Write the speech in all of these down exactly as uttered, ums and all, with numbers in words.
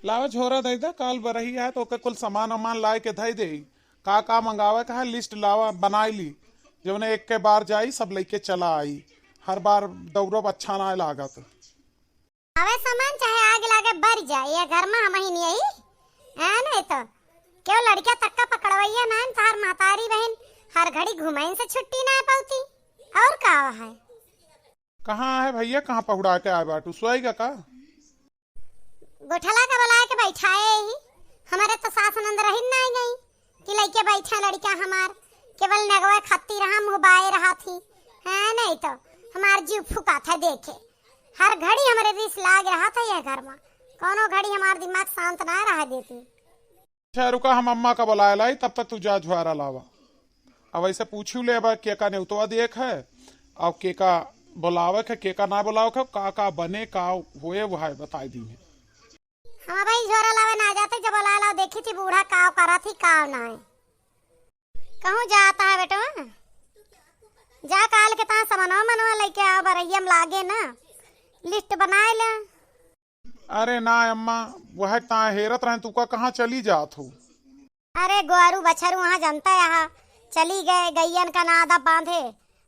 लावा झोरा दइ दा, काल बरही आए तो ओके कुल सामान वामान लाए के धइ देई। का का मंगावे का है, list लावा, बनाई ली। जउने एक के बार जाई, सब लइके चला आई। हर बार दौड़ब अच्छा नाहीं लागत। अबे सामान चाहे आग लागे बर जाए, ये घर मा हमही नहीं आई। हाँ, नहीं तो क्यों लड़किया तक का पकड़वैया ना, तहार महतारी बहिन हर घड़ी घुमइन से छुट्टी ना पउती। और का है? कहाँ है भइया, कहाँ पहुड़ा के आए बाटू, सोएगा का? गोठला का बुलाए के बैठाए ही, हमारे तो सास नंद रहिन ना आई गई कि लइके बैठा लड़का हमार, केवल नगवा खत्ती रहा, मुँह बाए रहा थी। हाँ, नहीं तो हमार जीव फुका था देखे, हर घड़ी हमरे रिस लाग रहा था यह घर मा, कौनो घड़ी हमार दिमाग शांत ना रह देती। अच्छा रुका, हम अम्मा का बुलाए लाई, तब तक तू जा झुआरा लावा। अब ऐसे पूछू ले, अब केका नेउतवा देख है, अब केका बुलावे के, केका ना बुलावे के, का का बने, का होए, वह बताई दी है। हम अबही झोरा लावे ना जाते, जब बुलाए लाओ, देखी थी बूढ़ा काव करा थी, काव ना है। कहूँ जाता है बेटवा, जा काल के तहाँ समनवा मनवा लइके आओ, बरहिया में लागे ना, list बनाए ले। अरे ना अम्मा, वह तहाँ हेरत रहेन, तू का कहाँ चली जात हो? अरे गोरू बछरू वहाँ जनता यहाँ चली गए, गइयन का नादा बांधे,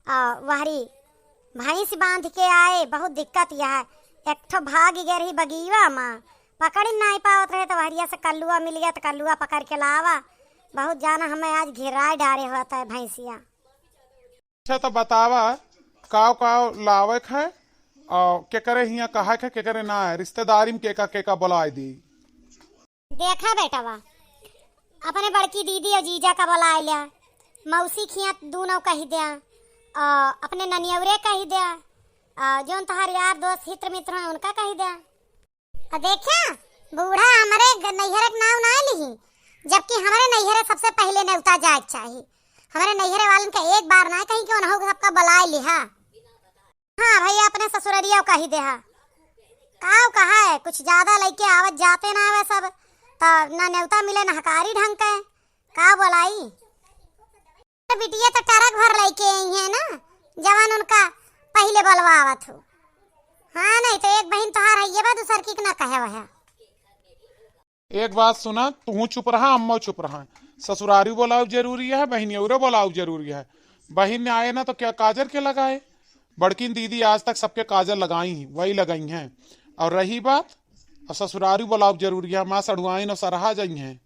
आ, वहरी भैंस बांध के आए, बहुत दिक्कत यह है। एक ठो भाग गए रही बगीवा मा, पकड़ नाहीं पावत रहे, तो वहरिया से कल्लुआ मिल गया, तो कल्लुआ पकड़ के लावा। बहुत जाना हमें आज घिराए डारे होत है भैंसिया। अच्छा, तो बतावा, काव काव लावे के है, और केकरे हियाँ कहे के, केकरे ना है, रिश्तेदारी में केका केका बुलाए दी? देखा बेटवा, अपने बड़की दीदी और जीजा का बुलाए लिया, मौसी खिया दूनों कही द्या, और अपने ननियवरे कही द्या, और जौन तोहार यार दोस्त हित्र मित्र हैं उनका कही द्या। और देखा, बूढ़ा हमरे ग-, नैहरे के नाव ना लिही, जबकि हमरे नैहरे सबसे पहले नेवता जाए के चाही। हमरे नैहरे वालन के एक बार ना कही कि उन्हों सबका बुलाए लिहा। हाँ भइया, अपने ससुररिया कही देहा। काव कहा है, कुछ ज्यादा लइके आवत जाते ना हवे सब, तो ना नेवता मिले, ना हकारी ढंग के। काव बोलाई? तो बिटिया तो टरक भर लइके आई है ना, जवान उनका पहिले बोलवावत हो। हाँ, नहीं तो एक बहिन तोहार है, ये बा दूसर की ना कहे वह। एक बात सुना, तू चुप रहा, अम्मा चुप रहा। ससुरारी बोलाव जरूरी है, बहिनियौरे बोलाव जरूरी है। बहिन आए ना तो क्या काजर के लगाए? बड़किन दीदी आज तक सबके काजर लगाई ही, वही लगाई हैं। और रही बात, और ससुरारी बोलाव जरूरी है, माँ सड़ुआइन और सरहा जाई हैं।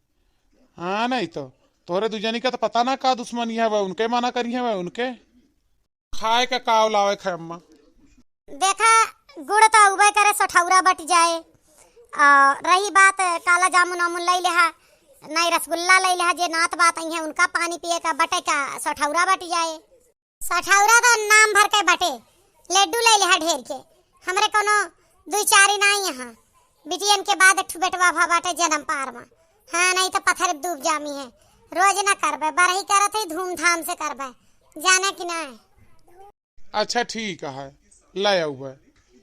हाँ, नहीं तो तोहरे दुजनी का तो पता ना का दुश्मनी है, वह उनके मना करी है, वह उनके। खाए का काव लावे खे अम्मा? देखा, गुड़ तो उबे करे, सठौरा बट जाए। और रही बात काला जामुन वामुन लई लेहा, नहीं रसगुल्ला लई लेहा, जे नात बात आई है उनका पानी पिए का बटे का सठौरा बट जाए। सठौरा तो नाम भर के बटे, लड्डू लई लेहा ढेर के। हमरे कोनो दुई चारी नाई यहाँ, बिटियन के बाद एक ठो बेटवा भा बाटे जन्म पार मा। हाँ, नहीं तो पत्थर डूब जामी है। रोज ना करबे, बरही करत ही धूमधाम से करबे, जाने कि ना? अच्छा ठीक है, ले आउबे।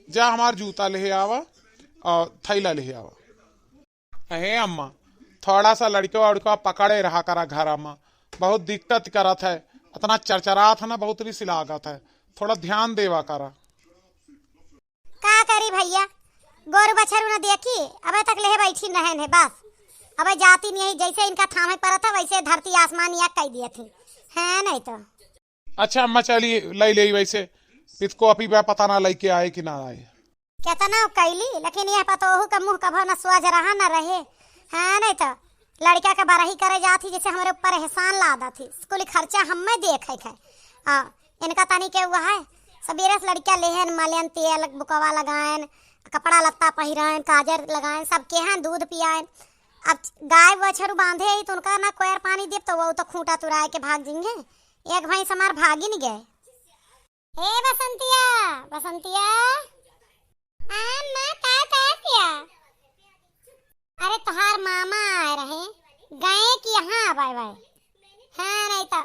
जा हमार जूता लेहे आवा और थैला लेहे आवा। हे अम्मा, थोड़ा सा लड़का वड़का पकड़े रहा करा घरा मा, बहुत दिक्कत करत है, इतना चरचरात है ना, बहुत रिस लागत है, थोड़ा ध्यान देवा करा। का करी भइया, गोरू बछरू न देखी, अबे तक लेहे बैठी रहन है बस। अबे जाती नहीं, जैसे इनका थामे परत है वैसे धरती आसमान या कई दिए थी, हैं नहीं तो। अच्छा अम्मा, चली लई लेई वैसे, पितको अपी बा पता ना लइके आए कि ना आए। केतना कैली, लेकिन यह पतोहू का मुँह कभो न सोझ रहा न रहे। हाँ, नहीं तो लड़का के बरही करे जात ही, जैसे हमरे ऊपर एहसान लादा थी। स्कूल खर्चा हमें देखे खे। आ, इनका तनी के हुआ है, सबेरे से लड़का लेहन, मलेन तेल, बुकवा लगाएन, कपड़ा लत्ता पहिराएन, काजर लगाएन, सब केहन दूध पियाएन। अब गाय बछरू बांधे ही तो उनका ना कोयर पानी देब तो वो तो खूंटा तुराए के भाग जिंगे। एक भैंस हमार भागिन गए। ए बसंतिया, बसंतिया। हाँ माँ, का, का किया? अरे तोहार मामा आए रहे, गए कि यहाँ आवे भाई? हाँ, नहीं तो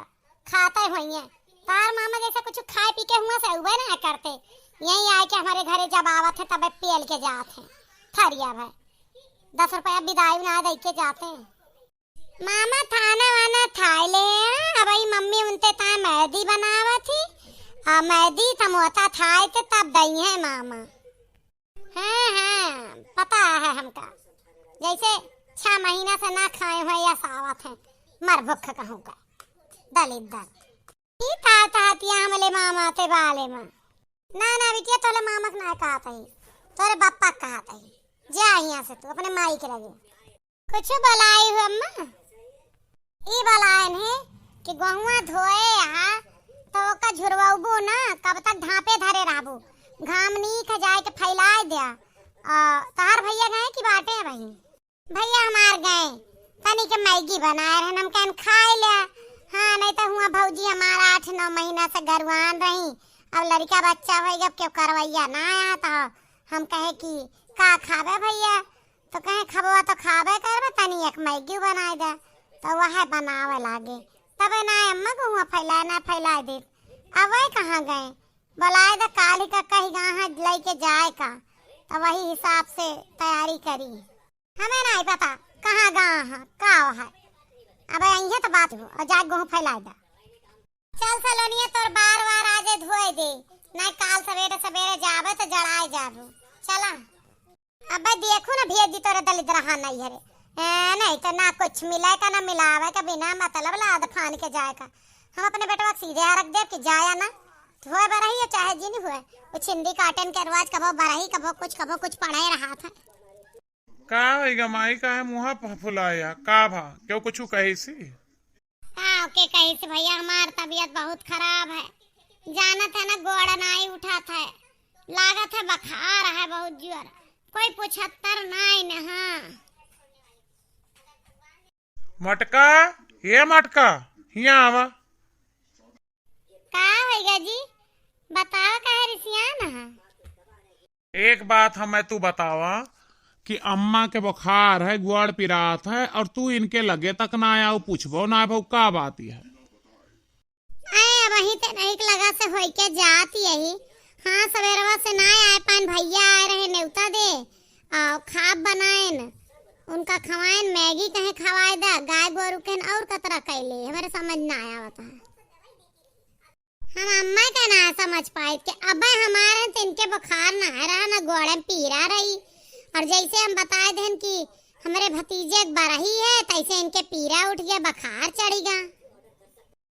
खाते होइए। तोहार मामा जैसे कुछ खाए पी के हुआ से उबे ना करते, यहीं आए के हमरे घरे जब आवत है तबे पेल के जात है। थरिया भाई, दस रुपया बिदाई ना दे के जाते हैं। मामा थाना वाना थाई ले हैं, अब ई मम्मी उनते ताए मेहदी बनावत ही, आ मेहदी समोसा थाई ते तब दई है मामा। हाँ, हाँ, पता है हमका। जैसे छह महीना से ना खाए हुए या सावत हैं, मर भूख कहूँ का। दलिद्दर। ई ता तातिया हमले मामा ते बाले मा। ना, ना बिटिया, तोले मामक ना कहत ही, तोरे बप्पा कहत ही। जा यहाँ से तू अपने माई के लगे। कुछ बोलाई हो अम्मा? ई बोलायन है कि गहुआ धोए आ, तो ओका झुरवाबू ना, कब तक ढांपे धरे रहबू? घाम नीक जाए के फैलाए द्या। आ, तहार भैया गए कि बाटे हैं वहीं? भैया हमार गए, तनी के मैगी बनाए रहन, हम कहन खाए ले। हाँ, नहीं तो हुआ भौजी हमार आठ नौ महीना से गरुआन रही, अब लड़का बच्चा होई, अब क्यों करवैया ना आया, तो हम कहे कि का खाबे भैया, तो कहे खबवा तो खाबे करबे, तनी एक मैगी बनाए दे, तो वह बनावे लागे। तबे ना अम्मा को हुआ फैलाए ना फैलाए दे। अब वह कहाँ गए, बुलाए दे, काली का कही गा है लइके जाए का, तो वही हिसाब से तैयारी करी। हमें नहीं पता कहाँ गा है, का है। अब यही तो बात हो, और जाए गोहूँ फैलाए दे। चल सलोनिया, तोर बार बार आजे धोए दे, नहीं काल सवेरे सवेरे जाबे तो जड़ाए जाबू। चला। अबे देखू ना भेज दी तोरे दलिद्र हाँ नहीं हरे। ए, नहीं तो ना कुछ मिले का ना मिलावे का, बिना मतलब लाद फान के जाए का। हम अपने बेटवा के सीधे हरक देब कि जाया ना, धोए बरही या चाहे जिन हुए, वो छिंदी काटन के रोज कबो बरही, कबो कुछ, कबो कुछ पढ़े रहा था। का होइगा माई, काहे मुँह फ-, फुलाया? का भा? क्यों कुछ कही सी? का ओके कही से भैया, हमार तबीयत बहुत खराब है, जानत है ना, गोड़ नाई उठत है, लागत है बुखार है बहुत जोर, कोई पूछत्तर नाई न। हाँ। मटका, ये मटका, हियाँ आवा। का होइगा जी? बतावा, काहे रिसियान है? एक बात हमें तू बतावा कि अम्मा के बुखार है, गोड़ पिरात है और तू इनके लगे तक ना आया, पूछबो ना भाऊ का बात है? अरे, वही ते नहीं लगा से होई के जात यही। हाँ, सवेरवा से ना आए पान, भैया आए रहे नेवता दे, आ, खाब बनाएन, उनका खवाएन, मैगी कहे खवाए दा, गाय गोरू के और कतरा कैले, हमारे समझ ना आया होता है। हम अम्मा का ना समझ पाए कि अबे हमारे तो इनके बुखार ना रहा, ना गोड़े में पीरा रही। और जैसे हम बताए देन कि हमरे भतीजे के बरही है, तैसे इनके पीरा उठ गया, बुखार चढ़ी गा।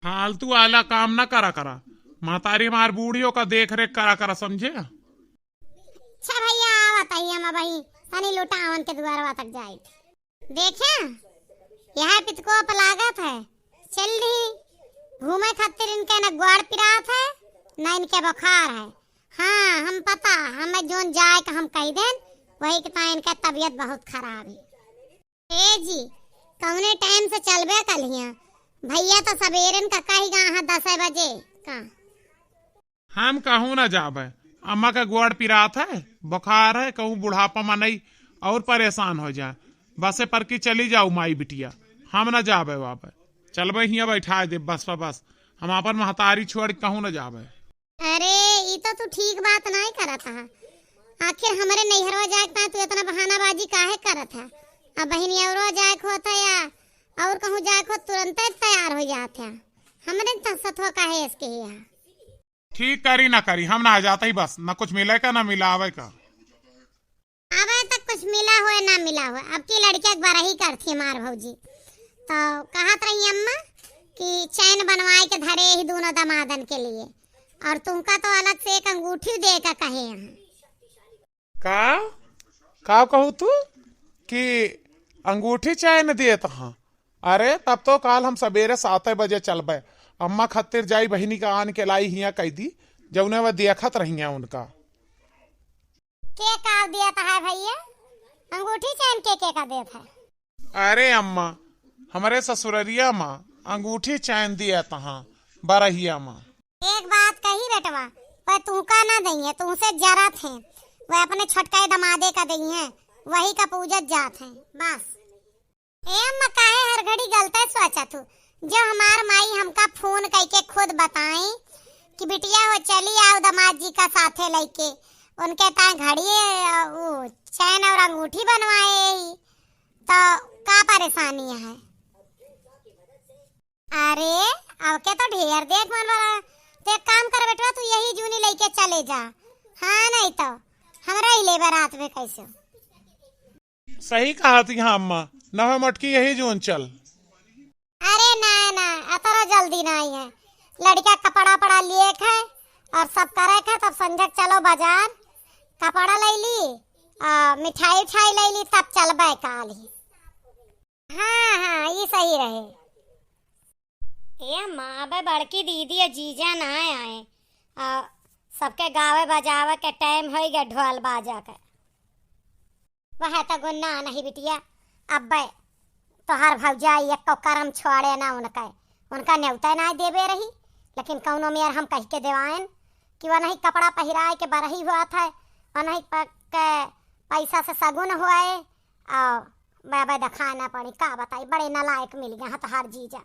फालतू वाला काम ना करा करा, महतारी हमार बूढ़ियों का देख रेख करा करा, समझे? अच्छा भैया, आवत ही हम अबही तनी लुटावन के दुआरवा तक जाई। देखे, यह पितकोप लागत है, चल दी घूमे खातिर, इनके न गोड़ पिरात है, न इनके बुखार है। हाँ, हम पता, हमें जोन जाए का हम कह देन, वही के ताई इनका तबीयत बहुत खराब है। ए जी, कौने टाइम से चलबे कलिया? भैया तो सवेरन का कही गा हाँ, दस बजे का। हम कहूँ न जाबे, अम्मा के गोड़ पिरात है, बुखार है, कहूँ बुढ़ापा मनई और परेशान हो जाए। बसे पर की चली जाऊ माई बिटिया, हम न जाबे वाबे। चलबे हियाँ बैठाए दे बस पर बस, हम अपन महतारी छोड़ के कहूँ न जाबे। अरे, ई तो तू ठीक बात नाई करत हा। आखिर हमरे नैहरवा जाए के तू इतना बहानाबाजी काहे करत हा? अब बहिनी औरो जाए के होत है या और कहूँ जाए के होत, तुरंते तैयार हो जात है। हमरे न सतवा काहे इसके ही है? ठीक करी ना करी, हम ना जाते ही बस, ना कुछ मिले का ना मिलावे का। अबे तक कुछ मिला होए ना मिला होए, अब की लड़किया के बरही करती हमार भौजी। तो कहत रही अम्मा कि चैन बनवाए के धरे ही दोनों दमादन के लिए, और तुमका तो अलग से एक अंगूठी दे का कहे हैं। का? का कहू तू कि अंगूठी चैन दिए तहाँ? अरे, तब तो काल हम सबेरे सात बजे चलबे। अम्मा खातिर जाई, बहिनी का आन के लाई हियाँ कह दी, जौने वह देखत रहिया उनका। के का दिया था है भैया? अंगूठी चैन के, के का देत है? अरे अम्मा, हमरे ससुररिया मा अंगूठी चैन दिया तहाँ बरहिया मा। एक बात कही बेटवा, वह तुमका ना दइहें, तुमसे जरत हैं, वह अपने छोटका दमादे का दइहें, वही का पूजत जात हैं, बस। ए अम्मा, काहे हर घड़ी गलते सोचत हूँ? जो हमार माई हमका फोन कइके खुद बताई कि बिटिया हो चली आओ दमाद जी का साथे लइके, उनके ताए घड़ी, अ, उ, चैन और अंगूठी बनवाए ही, तो का परेशानी है? अरे, अब के तो ढेर देख मन वाला। तो एक काम कर बेटवा, तू यही जूनी लइके चले जा। हाँ, नहीं तो हमरा ही लेबर रात में कैसे। सही कहत ही अम्मा, नवे मटकी यही जून चल। अरे ना ना, अतरा जल्दी नाहीं है। लड़िका कपड़ा पड़ा लिए क है और सब करे क है, तब संझक चलो बाजार, कपड़ा लइ ली, आ, मिठाई उठाई लइ ली, तब चलबे काल ही। हाँ हाँ, ई सही रहे। ए अम्मा, अबे बड़की दीदी आ जीजा ना आए, आ, सबके गावे बजावे के टाइम होइ गए ढोल बाजा के। वह तो गुन्ना नहीं बिटिया, अब्बे तोहार भौजाई एको करम छोड़े ना उनके, उनका नेवता ना देबे रही, लेकिन कौनो मेर हम कहि के देवाएन कि वनही कपड़ा पहिराए के बरही होत है, वनही प-, के पैसा से सगुन होए, और बाबा देखाए ना पड़ी। का बताई, बड़े नालायक मिल गए हैं तोहार जीजा,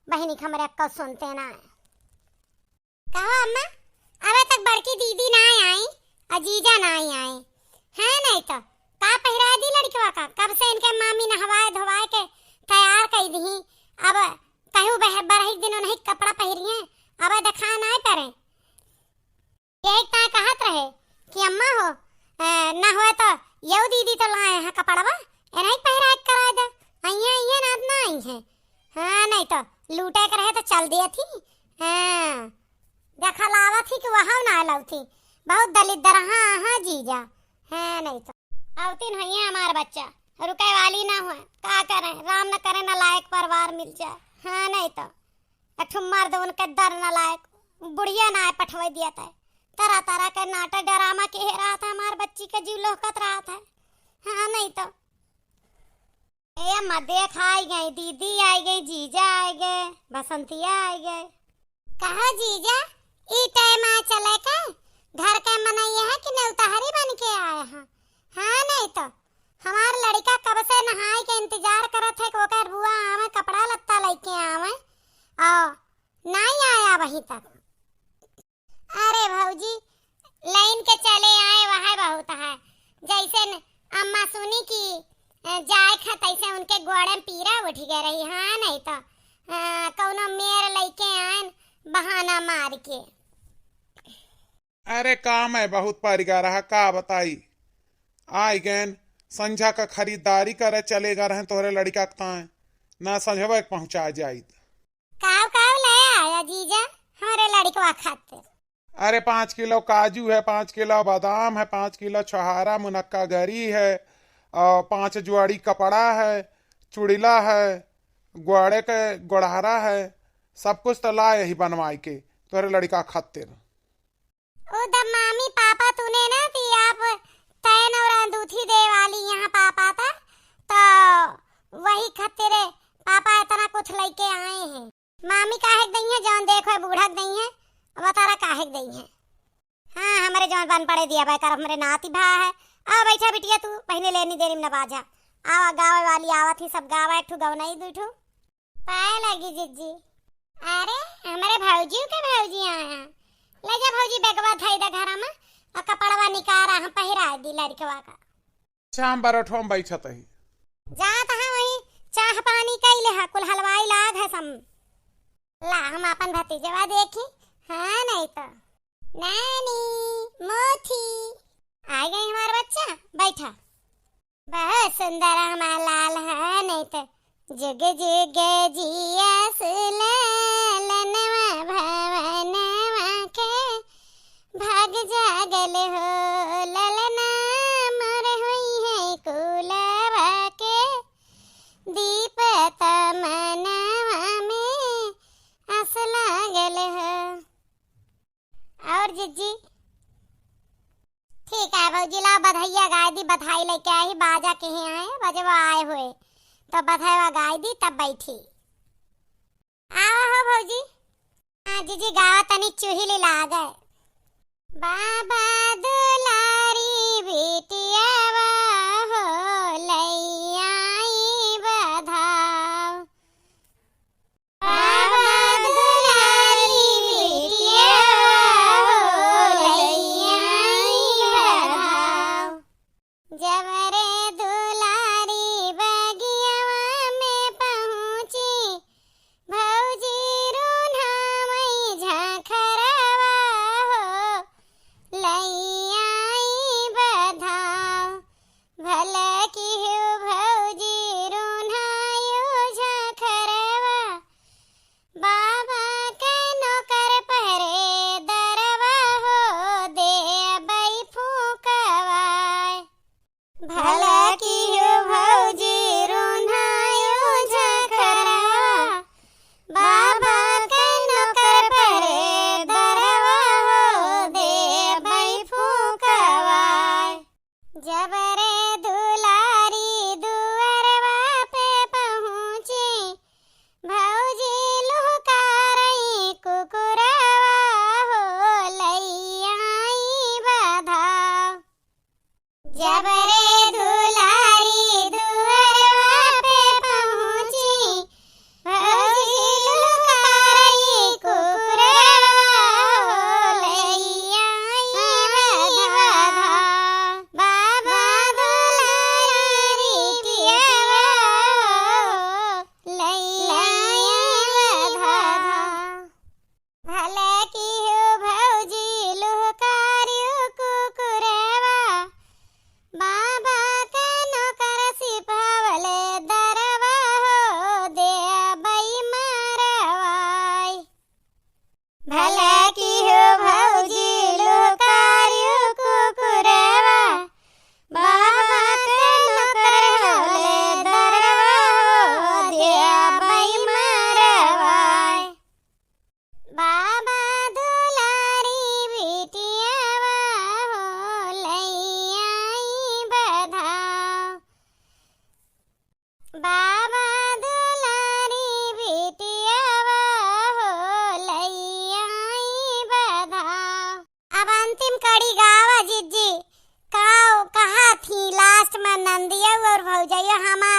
बहिनी के हमरे एको सुनते ना है। कहो अम्मा, अबे तक बड़की दीदी ना आई और जीजा ना आई। हाँ नहीं तो का पहिराए दी लड़कवा का? कब से इनके मामी नहवाए धोवाए के तैयार कइ दी। अब कहूँ बह-, बरही दिन उनही कपड़ा पहिरिए, अब देखा ना पड़े। यही ता कहत रहे कि अम्मा हो, ए, ना होए तो यऊ दीदी तो लाए हैं कपड़वा, ए नहीं पहिराए के कराए दे। अइहे, अइहे ना, ना अइहे। हाँ, नहीं तो लूटे के रहे तो चल दिए थी। हाँ, देखा लावत ही कि वहाँ ना लावत ही। बहुत दलिद्दर, हाँ, हाँ, जीजा। हाँ, नहीं तो। अवतिन होइए हमार बच्चा, रुके वाली ना हुए। का करें, राम न करे नालायक परिवार मिल जाए। हाँ, नहीं तो। एक ठो मर्द उनके दर नालायक, बुढ़िया ना पठवे दिया था। तरह तरह के नाटक ड्रामा के रहा था, हमार बच्ची के जीव लोहकत रहा था। हाँ, नहीं तो। ए अम्मा, देख, आई गई दीदी, आई गई जीजा, आई गए बसंतिया, आई गए। कहो जीजा, ई टाइम आ चले के? घर के मनई है कि नेवतहरी बन के आए हैं? हाँ, नहीं तो हमार लड़िका कब से नहाए के इंतजार करत है कि ओकर बुआ आवे, कपड़ा लत्ता लेके आवे, और नहीं आया अबहीं तक। अरे भौजी, लाइन के चले आए, वह बहुत है। जैसे न-, अम्मा सुनी कि, अ, जाए खा, तैसे उनके गोड़े में पीरा उठ गए रही। हाँ, नहीं तो, अ, कौनो मेर लेके आए न बहाना मार के। अरे काम है बहुत परिगा रहा, का बताई। आई गैन, संझा का खरीदारी करे चले गा रहे तोहरे लड़िका के ताए, ना संझवा के पहुँचा जाइत। काव काव ले आया जीजा हमरे लड़िकवा खातिर? अरे, पाँच किलो काजू है, पाँच किलो बादाम है, पाँच किलो छोहारा मुनक्का गरी है, और पाँच जोड़ी कपड़ा है, चुड़िला है, गोड़े के गोड़हरा है, सब कुछ तो लाए ही बनवाई के तोरे लड़िका खातिर। ओ द मामी पापा तूने ना कि आप तैन और अंदूठी दे वाली यहाँ पापा था, तो वही खातिर पापा इतना कुछ लेके आए हैं। मामी काहे के दई है, जौन देखो है बूढ़ा के दई है, अब तारा काहे के दई है। हाँ, हमरे जौन बन पड़े दिया बे कर, हमरे नाती भा है। आ बैठा बिटिया तू, पहले लेनी देरी में न बाजा। आवा गावे वाली आवत ही, सब गावा एक ठू गवनई दुई ठू। पाए लगी जिज्जी। अरे, हमरे भौजी के भौजी आया। ले जा भौजी, बैगवा धई दे घरा में, आ कपड़वा निकारा, हम पहिरा दी लड़कवा का। अच्छा, हम बरोठवा में बैठत ही। जात हाँ वही चाह पानी कई ले हा, कुल हलवाई लाग है सब। ला, हम आपन भतीजवा देखी। हाँ, नहीं तो। नानी, मोथी, आ गई हमार बच्चा, बैठा। बहुत सुंदर हमार लाल है, नहीं तो। जुग जुग जियस ललनवा भवनवा के, भाग जागल हो ललना मोर हुई है कुलवा के, दीप त मनवा में आस लागल हो। और जिज्जी? ठीक है भौजी, लाओ बधैया गाय दी, बधाई लेके आई, बाजा के ही आए, बजवा आए हुए, तो बधैया गाय दी, तब बैठी। आवा हो भौजी। हाँ जिज्जी, गावा तनी चुहिली लागे। बाबा दुलारी बिटियावा हो, लैया आई बधाव। बाबा दुलारी बिटिया हो, लैया आई बधाव। जब रे दुलारी बगियावा में पहुँची, भौजी रून्हा मई झांखरवा हो, लैया आई बधाव।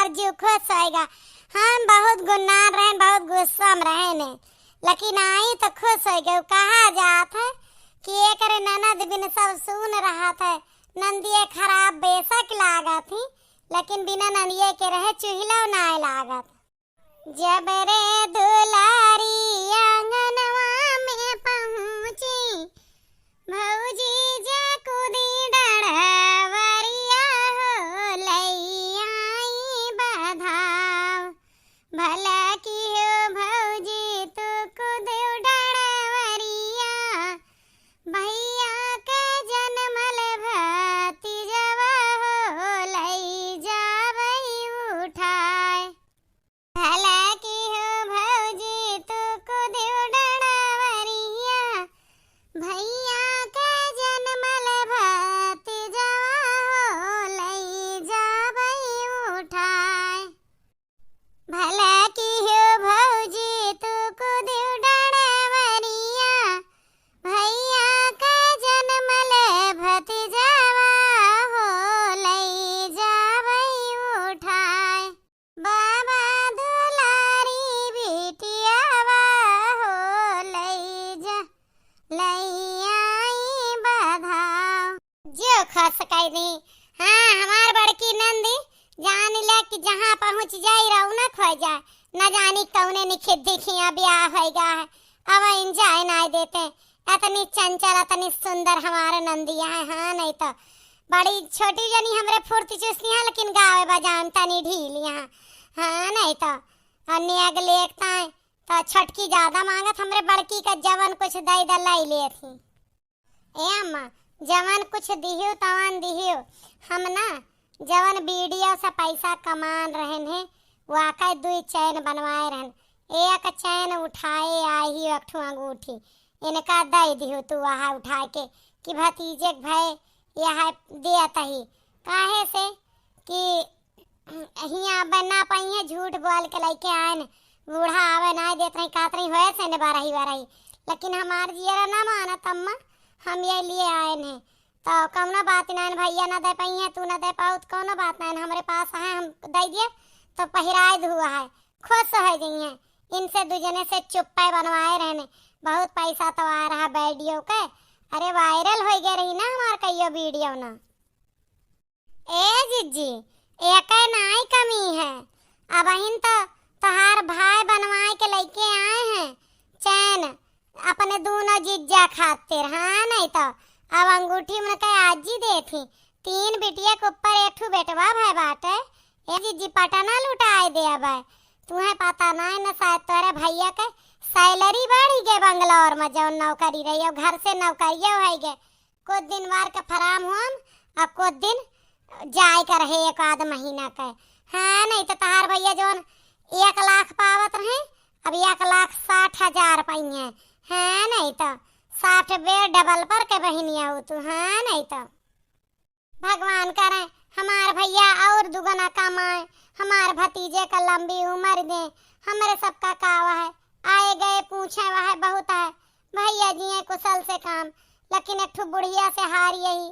जीव खुश होइगा। हम बहुत गुन्नान रहेन, बहुत गुस्सा में रहेन, लेकिन आई तो खुश होइगे। कहा जात है कि एकरे ननद बिन सब सून रहत है। नंदिये खराब बेशक लागत ही, लेकिन बिना नंदिये के रहे चूल्हो नाय लागत। जब रे दुलारी आंगनवा में पहुँची, भौजी जे कूदी डढ़वरिया हो लई आई बधाव। भला की हो भौजी तू कूदू डढ़वरिया, भैया के जनमल भतीजवा हो लई जावई उठाए। भला की हो भौजी तू कूदू डढ़वरिया, भैया के जनमल भतीजवा हो लई जावई उठाए। भला की हो भौजी तू कूदू डढ़वरिया, भैया के जनमल भतीजवा हो लई जावई उठाए। बाबा दुलारी बिटियावा हो लई जा, लई आई बधाव। जो खस कह दी। हाँ, हमार बड़की नंदी जान ले कि जहाँ पहुँच जाई रौनक हो जाए। न जानी कौने निखित देखिया ब्याह होइगा है, अब enjoy नाय देते। अतनी चंचल, अतनी सुंदर हमार नंदिया है। हाँ, नहीं तो बड़ी छोटी जनी हमरे फुर्ती चुस्ती है, लेकिन गावे बजावन तनी ढील यहाँ। हाँ, नहीं तो अन्य अगले एक ताए तो छोटकी ज्यादा मांगत, हमरे बड़की का जवन कुछ दई द लई लेत ही। ए अम्मा, जवन कुछ दिहियो तवन दिहियो, हम ना जवन वीडियो से पैसा कमान रहन है, वाकई दुई चैन बनवाए रहन। एक चैन उठाए आई ही एक ठो अंगूठी, इनका दई दिहियो तू वहाँ उठा के कि भतीजे के भय यह देत ही। काहे से कि हियाँ अब ना पइहें, झूठ बोल के लइके आएन। बूढ़ा आवे नाय देत रही, कहत रही होए से ने बारही बारही, लेकिन हमार जियरा ना मानत अम्मा, हम ये लिए आएन है। तो कौनो बात नाय, भैया ना दे पइहें, तू ना दे पाऊ, तो कौनो बात नाय, हमरे पास है, हम दे दिए तो पहिराए धुआ है, खुश हो जइहें। इनसे दू जने से चुप्पे बनवाए रहने, बहुत पैसा तो आ रहा वीडियो के। अरे viral हो गए रही ना हमार कईयो वीडियो ना। ए जिज्जी, एकै नाई कमी है। अबहिन तो तोहार भाई बनवाए के लइके आए हैं चैन अपने दूनो जिज्जा खातिर। हाँ, नहीं तो अब अंगूठी उनके आजी देत ही। तीन बिटिया के ऊपर एक ठू बेटवा भय बाटे। ए जिज्जी, पटना लुटाए दे अब। तुहें पता नाई न, शायद तोरे भैया के salary बढ़ी गे बंगलोर में, जौन नौकरी रही, और घर से नौकरिया होइ गे। कुछ दिन work from home, अब कुछ दिन जाए का रहे एक आध महीना का। हाँ, नहीं तो तहार भैया जौन एक लाख पावत रहे, अब एक लाख साठ हजार पइहें। हाँ, नहीं तो साठ बेर double पर के बहिनिया हो तू। हाँ, नहीं तो भगवान करे हमार भैया और दुगना कमाए, हमार भतीजे का लंबी उम्र दे। हमरे सबका का वह है, आए गए पूछे वह बहुत है, भैया जिए कुशल से काम, लेकिन एक ठो बुढ़िया से हार यही,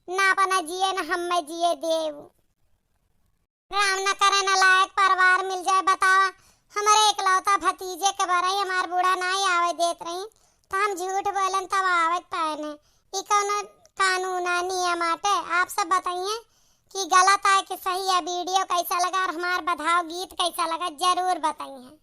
ना अपना जिए ना हमें जिए देव। राम न करे न लायक परिवार मिल जाए, बतावा। हमरे इकलौता भतीजे के बरई हमार बूढ़ा नाई आवे देत रही, तो हम झूठ बोलन तब आवे पाए ने। ई कौनो कानून आ, नियम आटे? आप सब बताइए कि गलत आए कि सही है। वीडियो कैसा लगा और हमार बधाव गीत कैसा लगा, जरूर बताइए।